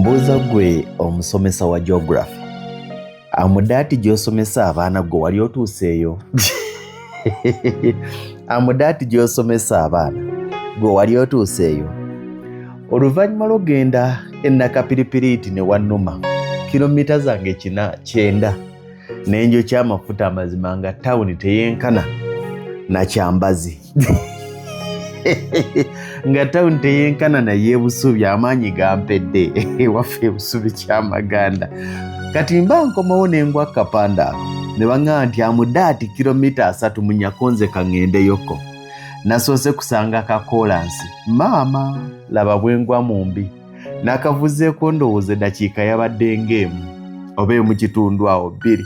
Mbuuza ggwe omusomesa wa geography, Amudaati gy'osomesa abaana gwe wali otuuseeyo? Amudaati gy'osomesa abaana gwe wali otuuseeyo? Oluvannyuma lw'ogenda e Nakapiripiriiti ne wannuma kilomita zange kina kyenda ne njokya amafuta, amazima nga tawuni teyenkana na Kyambazi, nga tawuni teyenkana naye Ebusubi, amaanyi gampedde ewaffe Ebusubi Kyamaganda. Kati mba nkomawo nengwa kapanda ako ne baŋŋamba nti Amudaati kilomita 34, nze kaŋŋendeyoko. Nasoose kusanga kakoolansi, maama laba bwengwa mu mbi. Nakavuzeeko ndowooza eddakiika yabadde ng'emu oba emu kitundu awo bbiri,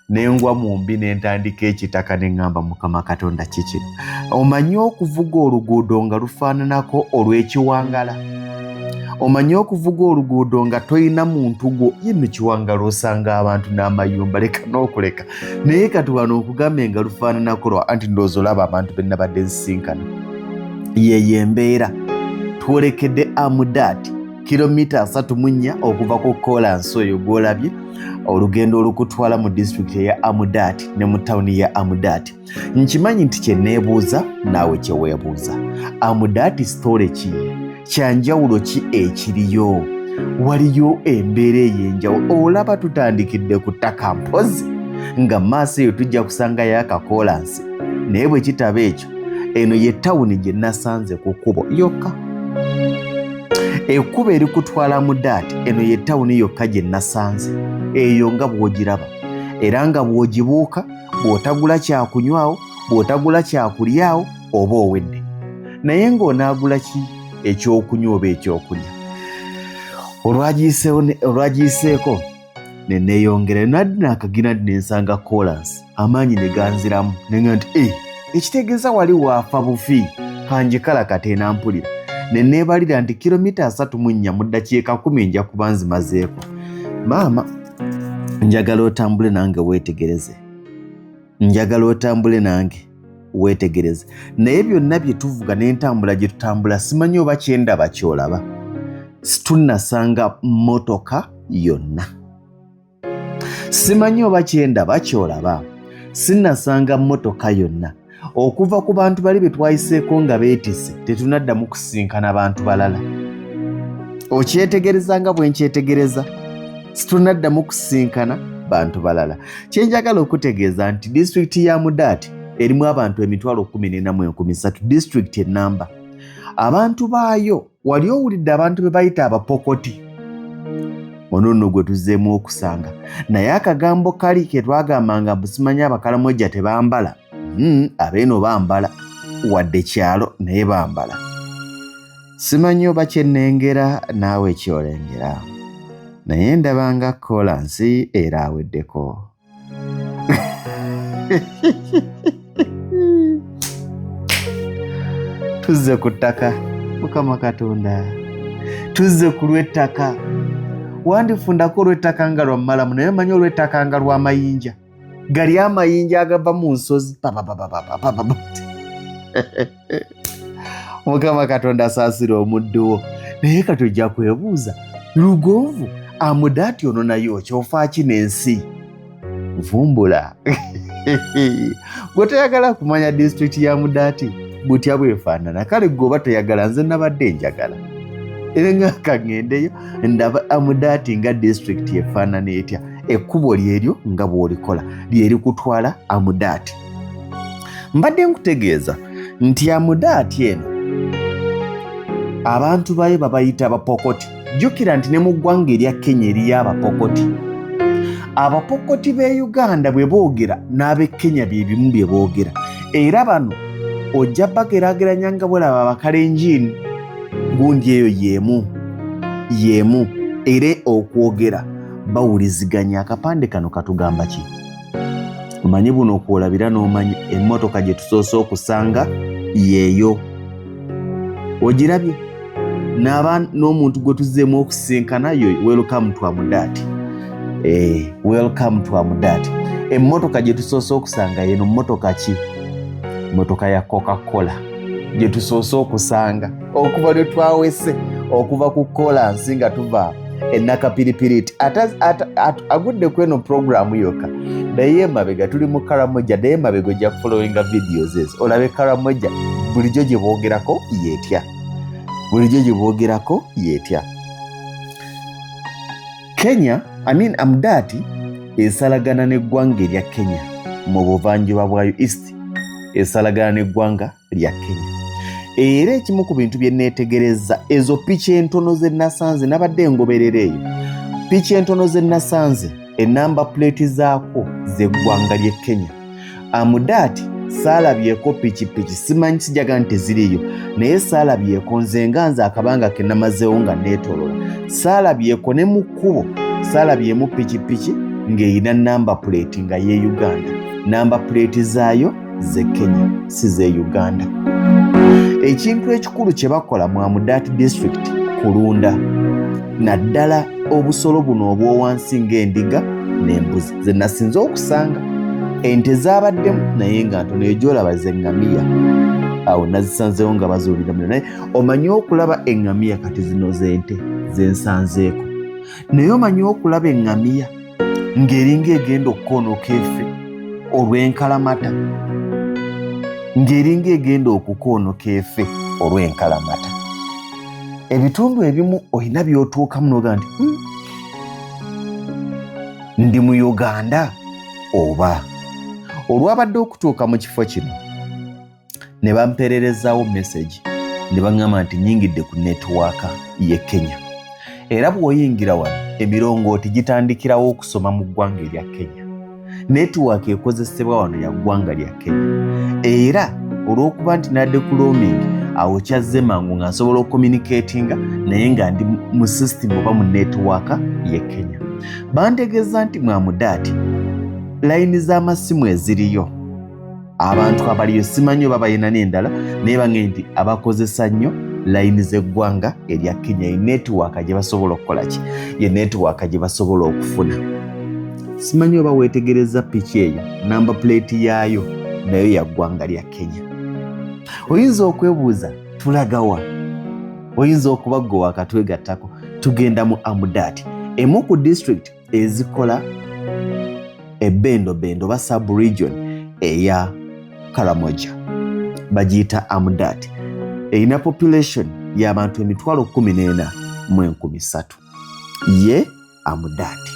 nengwa mu mbi nentandika ekitaka, neŋŋamba, "Mukama Katonda, kikino?" Omanyi okuvuga oluguudo nga lufaananako olw'ekiwangala, omanyi okuvuga oluguudo nga toyina muntu gwo yenno. Kiwangala osanga abantu n'amayumba, leka n'okuleka. Naye kati wano nkugambye nga lufaananako lwa anti ndowooza olaba abantu be nabadde nsisinkana. Yeyo embeera. Twolekedde Amudaati, kilomita 34 okuva ku kolansi oyo gwolabye, olugendo olukutwala mu disitulikiti eya Amudaati ne mu tawuni ya Amudaati. Nkimanyi nti kyeneebuuza naawe kyeweebuuza, Amudaati story ki, kyanjawulo ki ekiriyo? Waliyo embeera ey'enjawulo. Olaba tutandikidde ku ttaka mpozi nga maaso eyo tujja kusangayo akakoolansi, naye bwe kitaba ekyo, eno ye tawuni gye nasanze ku kkubo yokka, ekkubo erikutwala mu Daati. Eno ye tawuni yokka gye nasanze eyo nga bw'ogiraba era nga bw'ogibuuka. Bw'otagula kyakunywawo, bw'otagula kyakulyawo, oba owedde. Naye ng'onaagula ki ekyokunywa oba ekyokulya? Olwagiyiseeko ne neeyongera naddi naakagina ddi nensanga kolansi, amaanyi ne ganziramu nenga nti e ekitegeeza wali waafa bufi, kanjikala kateena mpulira. Ne neebalira nti kilomita 34 mu ddakiika 10 nja kuba nzimazeeko. Maama, njagala otambule nange weetegereze, njagala otambule nange weetegereze. Naye byonna bye tuvuga n'entambula gye tutambula, simanyi oba kyendaba kyolaba, situnnasanga mmotoka yonna. Simanyi oba kyendaba kyolaba, sinnasanga mmotoka yonna. Okuva ku bantu bali be twayiseeko nga beetisse, tetunaddamu kusinkana bantu balala. Okyetegereza nga bwe nkyetegereza, situnaddamu kusinkana bantu balala. Kyenjagala okutegeeza nti disitulikiti ya Mudaati erimu abantu 14,300, disitulikiti enamba. Abantu baayo, wali owulidde abantu be bayita Abapokoti? Ono nno gwe tuzzeemu okusanga, naye akagambo kali ke twagambanga mbu simanyi Abakalamojja tebambala. Abeeno bambala, wadde kyalo naye bambala. Simanyi oba kyennengera naawe kyolengera, naye ndabanga kolansi era aweddeko. Tuzze ku ttaka, Mukama Katonda, tuzze ku lw'ettaka. Wandifundako olw'ettaka nga lwa mmalamu, naye manyi olw'ettaka nga lw'amayinja, gali amayinja agava mu nsozi papapapapapapa. Mukama Katonda, asaasira omuddu wo. Naye kati ojja kwebuuza, Lugonvu, Amudaati ono naye okyofaaki n'ensi? Vumbula gwe toyagala kumanya disitulikiti ya Mudaati butya bwefaanana. Kale gwe oba toyagala, nze nabadde njagala era nga kaŋŋendeyo ndaba Amudaati nga disitulikiti efaanana etya. Ekkubo lyeryo nga bw'olikola lyerikutwala Amudaati. Mbadde nkutegeeza nti Amudaati eno abantu bayo babayita Abapokoti. Jjukira nti ne mu ggwanga erya Kenya eriyo Abapokoti. Abapokoti b'e Uganda bwe boogera n'ab'e Kenya bye bimu bye boogera, era bano ojja bageraageranya nga bwelaba Abakalenjiini, gundi eyo y'emu y'emu, era okwogera bawuliziganya. Akapande kano katugamba ki? Omanyi buno okwolabira n'omanya emmotoka gye tusoose okusanga yeeyo ogirabye, n'aba n'omuntu gwe tuzzeemu okusinkana yo. Welcome to Amudaati. Welcome to Amudaati. Emmotoka gye tusoose okusanga yeno. Mmotoka ki? Mmotoka ya Coca Cola gye tusoose okusanga okuva lwe twawese okuva ku kolansi nga tuva. Enakapiripiriti agudde ku eno puroguramu yokka, naye emabega tuli mu Karamoja, naye emabega ojja kufollowinga videos ezo olabe Karamoja bulijjo gye boogerako yeetya, bulijjo gye boogerako yeetya. Kenya, I mean Amudat esalagana n'eggwanga erya Kenya mu buvanjuba bwayo, east esalagana n'eggwanga lya Kenya. Era ekimu ku bintu bye neetegereza, ezo piki entono ze nasanze, nabadde engoberera eyo piki entono ze nasanze, enamba plate zaakwo z'eggwanga ly'e Kenya. Amudaati saalabyeko pikipiki, simanyi, sijaga nti teziriiyo, naye saalabyeko. Nze nga nze akabanga ke namazeewo nga neetolola, saalabyeko ne mu kkubo, saalabyemu pikipiki ng'erina namba plate nga ye Uganda. Namba plate zaayo ze Kenya, si ze Uganda. Ekintu ekikulu kye bakola mu Amudat district kulunda naddala obusolo buno obw'owansi ng'endiga n'embuzi ze nasinze okusanga. Ente zaabaddemu naye nga ntono, egyolaba zeŋŋamiya awo nazisanzeewo nga bazuulira muno. Naye omanyi okulaba eŋŋamiya, kati zino zente zensanzeeko, naye omanyi okulaba eŋŋamiya ng'eringa egenda okukoonoka efe olw'enkalamata, ng'eringa egenda okukoonoka efe olw'enkalamata. Ebitundu ebimu olina by'otuukamu n'ogaa nti ndi mu Uganda oba? Olwabadde okutuuka mu kifo kino ne bampeererezaawo message ne baŋŋamba nti nyingidde ku netiwaaka ye Kenya. Era bw'oyingira wano emirongooti gitandikirawo okusoma mu ggwanga erya Kenya. Netiwaaka ekozesebwa wano ya ggwanga lya Kenya. Era olw'okuba nti nadde ku roaming, awo kyazze mangu nga nsobola okucommunicatinga naye nga ndi mu system oba mu netiwaaka ye Kenya. Bantegeeza nti Mwamudaati layini z'amasimu eziriyo abantu abaliyo, simanyi oba balina n'endala, naye bange nti abakozesa nnyo layini z'eggwanga erya Kenya, ye netiwaaka gye basobola okukola ki, ye netiwaaka gye basobola okufuna. Simanyi oba weetegereza piki eyo, namba plate yaayo nayo ya ggwanga lya Kenya. Oyinza okwebuuza tulagawa? Oyinza okuba gwe wakatwegattako. Tugenda mu Amudaati, emu ku district ezikola ebendobendo oba sub region eya Karamoja, bagiyita Amudaati. Erina population y'abantu 14,300 ye Amudaati.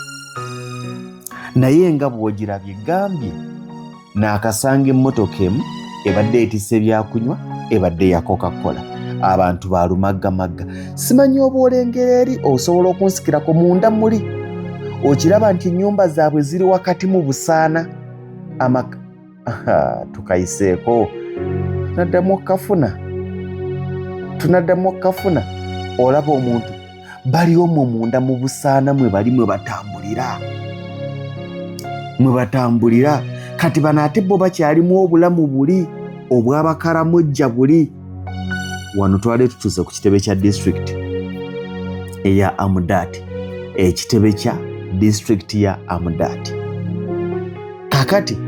Naye nga bw'ogirabye, gambye naakasanga emmotoka emu ebadde etisse ebyakunywa, ebadde ya Coca-Cola. Abantu balumaggamagga. Simanyi oba olengera eri, osobola okunsikirako munda muli okiraba nti ennyumba zaabwe ziri wakati mu busaana. Amaka tukayiseeko, tunaddamu okukafuna, tunaddamu okukafuna. Olaba omuntu bali omwo munda mu busaana mwe bali, mwe batambulira, mwe batambulira. Kati bano ate bo bakyalimu obulamu buli obwabakaramojja buli. Wano twali tutuuse ku kitebe kya disitulikiti eya Amudaati, ekitebe kya disitulikiti ya Amudaati. Kakati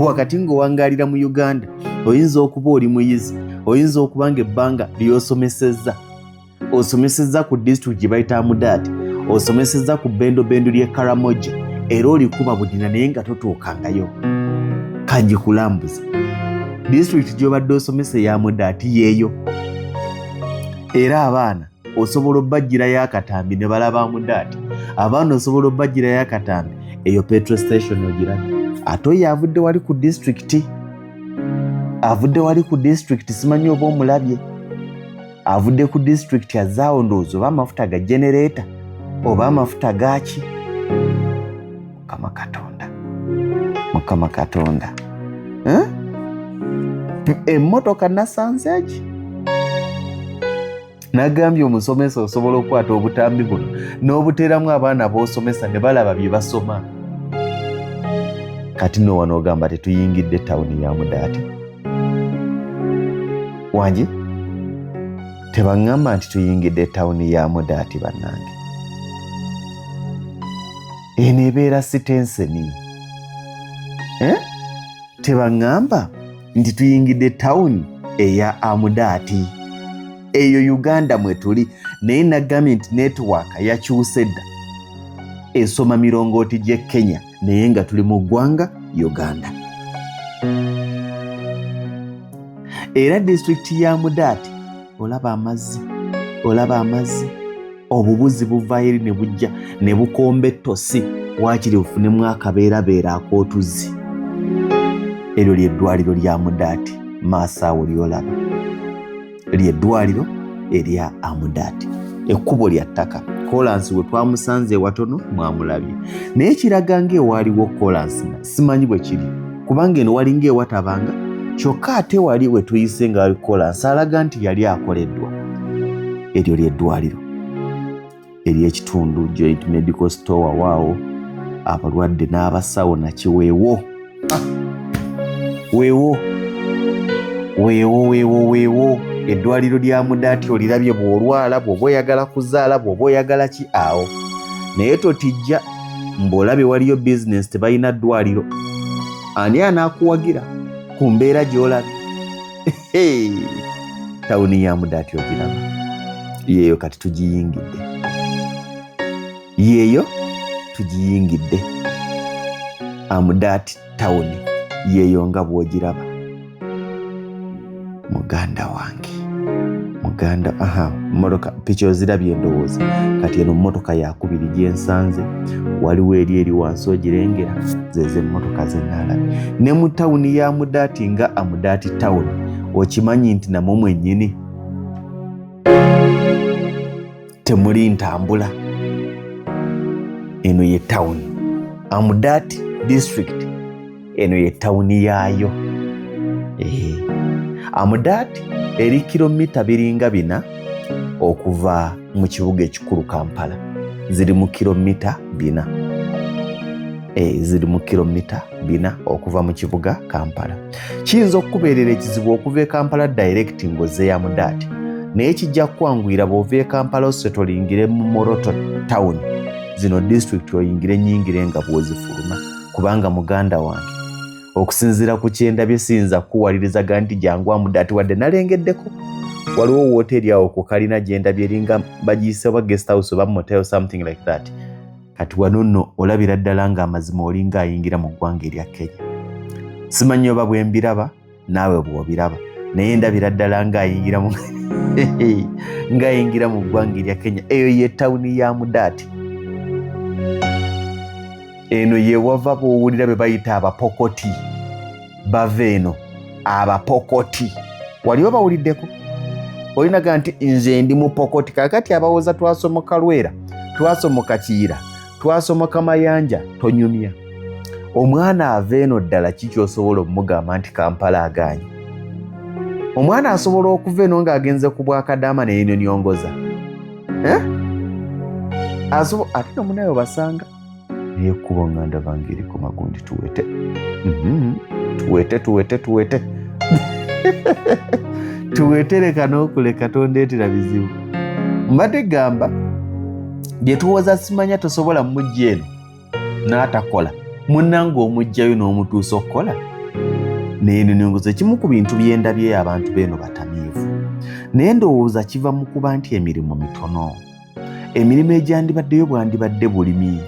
wakati ng'owangaalira mu Uganda, oyinza okuba oli muyizi, oyinza okuba nga ebbanga ly'osomesezza, osomesezza ku disitulikiti gye bayita Amudaati, osomesezza ku bendobendo ly'e Karamoja, era olikuba budina naye nga totuukangayo. Kanjikulambuza disitulikiti gy'obadde osomesa eya Amudaati yeeyo, era abaana osobola obbagirayo akatambi ne balaba Amudaati. Abaana osobola obbagirayo akatambi. Eyo petrol station ogirabye? Ate oyo avudde wali ku disitulikiti, avudde wali ku disitulikiti, simanyi oba omulabye, avudde ku disitulikiti azaawo, ndowooza oba amafuta ga genereeta oba amafuta gaaki. Mukama Katonda, Mukama Katonda! Emmotoka nasanze eki nagambye omusomesa, osobola okukwata obutambi buno n'obuteeramu abaana b'osomesa ne balaba bye basoma. Kati no wano ogamba tetuyingidde tawuni ya Mudaati? Wangi, tebaŋŋamba nti tuyingidde tawuni ya Mudaati. Bannange, eno ebeera sitenseni, eh? Tebaŋŋamba nti tuyingidde tawuni eya Amudaati. Eyo Uganda mwe tuli. Naye nagambye nti netiwaaka yakyuse dda, esoma mirongooti gy'e Kenya, naye nga tuli mu ggwanga Uganda. Era disitulikiti ya Amudat, olaba amazzi, olaba amazzi, obubuzi buvayo eri ne bujja ne bukomba ettosi, waakiri bufunemu akabeerabeera ak'otuzzi. Eryo ly'eddwaliro lya Amudat, maaso awo ly'olaba ly'eddwaliro erya Amudat. Ekkubo lya ttaka, kolansi we twamusanze ewatono mwamulabye, naye kiraga ng'ewaaliwo kolansi, simanyi bwe kiri kubanga eno walinga ewatabanga, kyokka ate wali we tuyise nga wali kolansi alaga nti yali akoleddwa. Eryo ly'eddwaliro ery'ekitundu, Joint Medical Store, waawo abalwadde n'abasawo nakiweewo weewo weewo weewo weewo. Eddwaliro lya Amudat olirabye, bw'olwala, bw'oba oyagala kuzaala, bw'oba oyagala ki awo, naye totijja mbw'olabye waliyo bizinesi tebalina ddwaliro. Ani anaakuwagira ku mbeera gy'olabye? Tawuni ya Amudat ogiraba yeeyo, kati tugiyingidde, yeeyo tugiyingidde. Amudat tawuni yeeyo nga bw'ogiraba, muganda wange, muganda. Aha, motoka piki ozirabye endowooza. Kati eno motoka yakubiri gyensanze, waliwo eri eri wansi ogirengera, zeze emmotoka zenaalabye. Ne mu tawuni ya Amudat nga Amudat tawuni, okimanyi nti namwo mwennyini temuli ntambula. Eno ye tawuni Amudat district, eno ye tawuni yaayo. Amudat eri kilomita biringa 4 okuva mu kibuga ekikulu Kampala, ziri mu kilomita 4, ziri mu kilomita 4 okuva mu kibuga Kampala. Kiyinza okukubeerera ekizibu okuva e Kampala direct ng'ozze Amudat, naye kijja kukwanguyira bw'ova e Kampala osetolingire mu Moroto town, zino district oyingire nyingire nga bw'ozifuluma. Kubanga muganda wange, okusinziira ku kyendabye, siyinza kukuwalirizaga nti jangu Amudat, wadde nalengeddeko waliwo woteeri awo ku kalina gyendabye eringa bagiyise oba guest house oba motel, something like that. Kati wano nno olabira ddala ng'amazima olinga ayingira mu ggwanga erya Kenya. Simanyi oba bwe mbiraba naawe bw'obiraba, naye ndabira ddala ng'ayingira mu ggwanga erya Kenya. Eyo ye tawuni ya Amudat. Eno yewava bw'owulira be bayita Abapokoti, bava eno. Abapokoti wali obawuliddeko? Olinaga nti nze ndi Mupokoti. Kakati abawoza twasomoka Lwera, twasomoka Kiyira, twasomoka Mayanja, tonyumya. Omwana ava eno ddala kikyosobola omugamba nti Kampala agaanye? Omwana asobola okuva eno ng'agenze ku bwakadaama neyenonyongoza, eh? Ate nomunaye obasanga naye ekkubo nga ndaba ng'eriko magundi. Tuwete, Tuwete, tuwete, tuwete, tuwete, leka n'okuleka tondeetera bizibu. Mbadde gamba bye tuwoza simanya tosobola mujja eno n'atakola munnange, omugjayo n'omutuusa okukola. Naye nenongoza ekimu ku bintu byendabyeyo, abantu beeno batamiivu, naye ndowooza kiva mu kuba nti emirimu mitono. Emirimu egyandibaddeyo bwandibadde bulimi,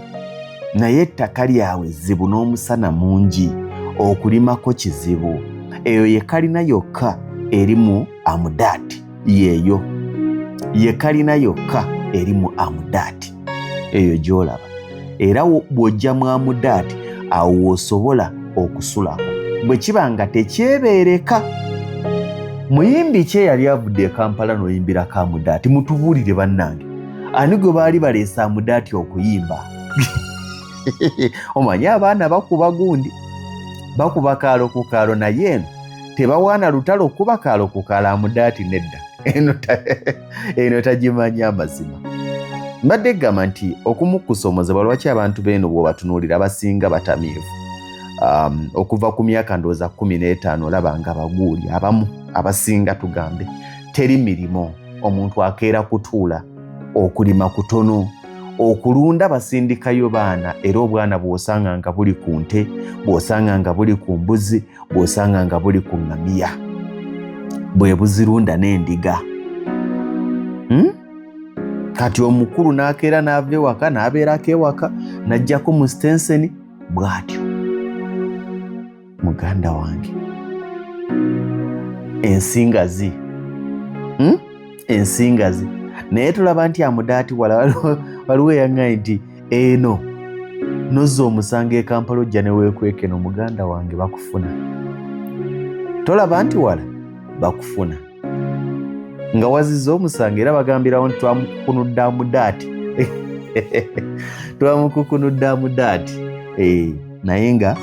naye ettaka lyabwe zzibu n'omusana mungi, okulimako kizibu. Eyo ye kalina yokka eri mu Amudat, yeeyo ye kalina yokka eri mu Amudat eyo gy'olaba. Era bw'ojja mu Amudat awo w'osobola okusulako bwe kiba nga tekyebeereka. Muyimbi ki eyali avudde e Kampala n'oyimbirako Amudat? Mutubuulire bannange, ani gwe baali baleese Amudat okuyimba? Omanyi abaana bakuba gundi, bakuba kaalo ku kaalo, naye eno tebawaana lutalo kuba kaalo ku kaalo. Amudat nedda, eno tagimanyi. Amazima mbadde gamba nti okumu kusomozebwa lwaki abantu beeno bw'obatunuulira abasinga batamiivu, okuva ku myaka ndowooza 15 olaba nga baguuli abamu abasinga tugambe teri mirimu, omuntu akeera kutuula, okulima kutono, okulunda basindikayo baana. Era obwana bw'osanga nga buli ku nte, bw'osanga nga buli ku mbuzi, bw'osanga nga buli ku ŋŋamiya, bwe buzirunda n'endiga. Kati omukulu n'akeera n'ava ewaka n'abeerako ewaka n'ajjako mu sitenseni bw'atyo. Muganda wange, ensingazi, Ensingazi. Naye tulaba nti amudaati wala waliwo eyaŋŋaye nti eno nozza omusango e Kampala ojja ne weekweka eno, muganda wange bakufuna. Tolaba nti wala bakufuna nga wazizza omusango, era bagambirawo nti twamukukunudde amudaati, twamukukunudde amudaati. Naye nga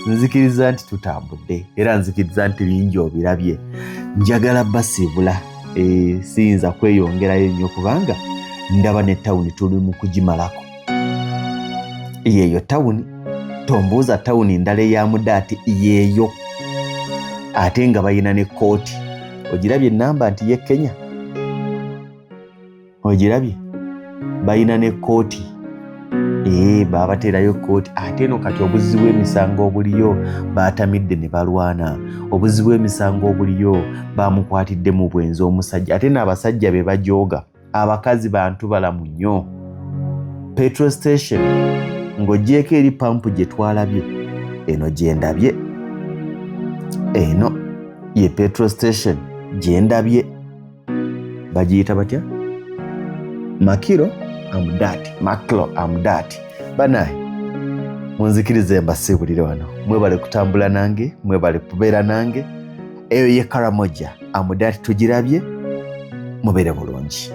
nzikiriza nti tutambudde, era nzikiriza nti bingi obirabye. Njagala basiibula, siyinza kweyongerayo nnyo kubanga ndaba ne tawuni tuli mu kugimalako. Yeeyo tawuni, tombuuza tawuni ndala eya Mudaati, yeeyo. Ate nga balina ne kooti, ogirabye enamba nti ye Kenya, ogirabye, balina ne kooti, babateerayo kooti. Ate eno kati obuzzi bw'emisango obuliyo, batamidde ne balwana, obuzzi bw'emisango obuliyo, bamukwatidde mu bwenzi omusajja. Ate n'abasajja be bajooga abakazi, bantu balamu nnyo. Petrol station ng'ogyeko eri pampu gye twalabye, eno gye ndabye, eno ye petrol station gye ndabye, bagiyita batya? Makiro Amudaati, Maklo Amudaati. Banaye munzikirize mbasiibulire wano. Mwebale kutambula nange, mwebale kubeera nange. Eyo ye Karamoja, Amudaati tugirabye. Mubeere bulungi.